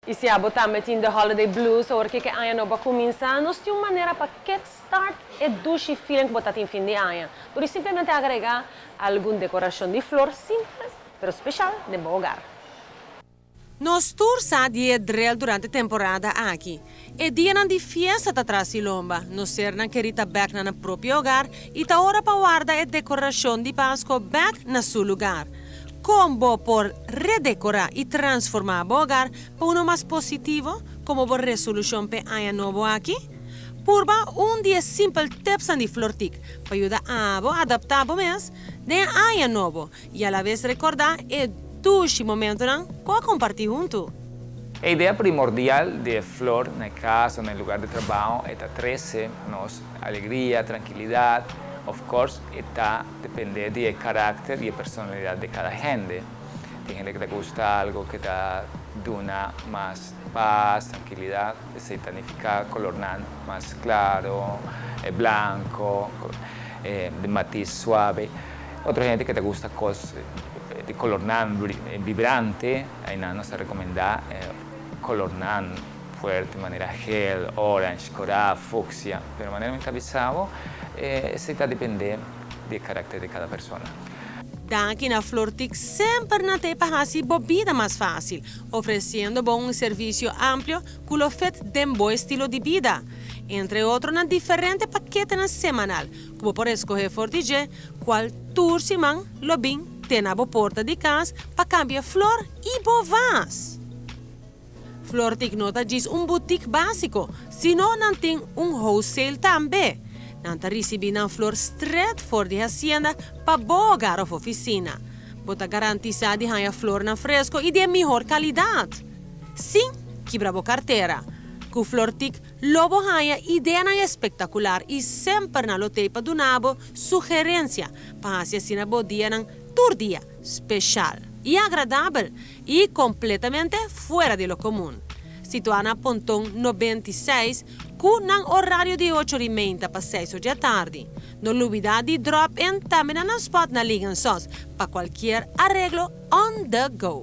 Y si abo tambe tin the holiday blues awor cu aña nobo a cuminsa, nos tin un manera pa kickstart e dushi feeling cu bo tin fin di aña. Por simplemente agrega algun decoracion di flor simpel, pero special den bo hogar. Nos tur sa di e drill durante e temporada aki. E dianan di fiesta ta tras di lomba. Nos sernan keri ta bek na nan propio hogar y ta ora pa warda e decoracion di Pasco bek na su lugar. Con bo por redecora y transforma bo hogar pa uno mas positivo, como bo resolucion pa aña nobo aki? Purba un di e simpel tips di Flortic pa yuda abo adapta bo mes den aña nobo y a la vez recorda e dushi momentonan cu a comparti hunto. E idea primordial di flor na cas o na lugar di trabou ta trece nos alegria, trankilidad. Of course, ta depende di caracter y personalidad di cada hende. Tin hende cu ta gusta algo cu ta duna mas paz, trankilidad, esey ta significa color mas cla, blanco, di matiz suave. Otro hende cu ta gusta cos di color vibrante, ey nos ta recomenda color fuerte, manera geel, orange, coral, fucsia. Pero manera mi ta bisa bo, esey ta depende di caracter di cada persona. Danki na Flortic semper nan t'ey pa haci bo bida mas facil, ofreciendo un servicio amplio cu lo fit den bo estilo di bida. Entre otro, na diferente pakete semanal, cu bo por scoge for di dje, cual tur siman lo bin te na bo porta di cas pa cambia flor y bo vaas. Flortic no ta djis un boutique basico, sino nan tin un wholesale tambe. Nan ta ricibi nan flor straight for di hacienda pa bo hogar of oficina. Bo ta garantisa di haya flor nan fresco y di mihor calidad. Sin kibra bo cartera. Cu Flortic lo bo haya idea nan espectacular y semper nan lo t'ey pa duna bo sugerencia pa haci bo dia nan tur dia special y agradabel y completamente fuera di lo comun. Situa na Ponton 96, cu nan horario di 8:30 pa 6 or di atardi. No lubida di drop in tambe na spot na Ligan Sos pa cualkier areglo on the go.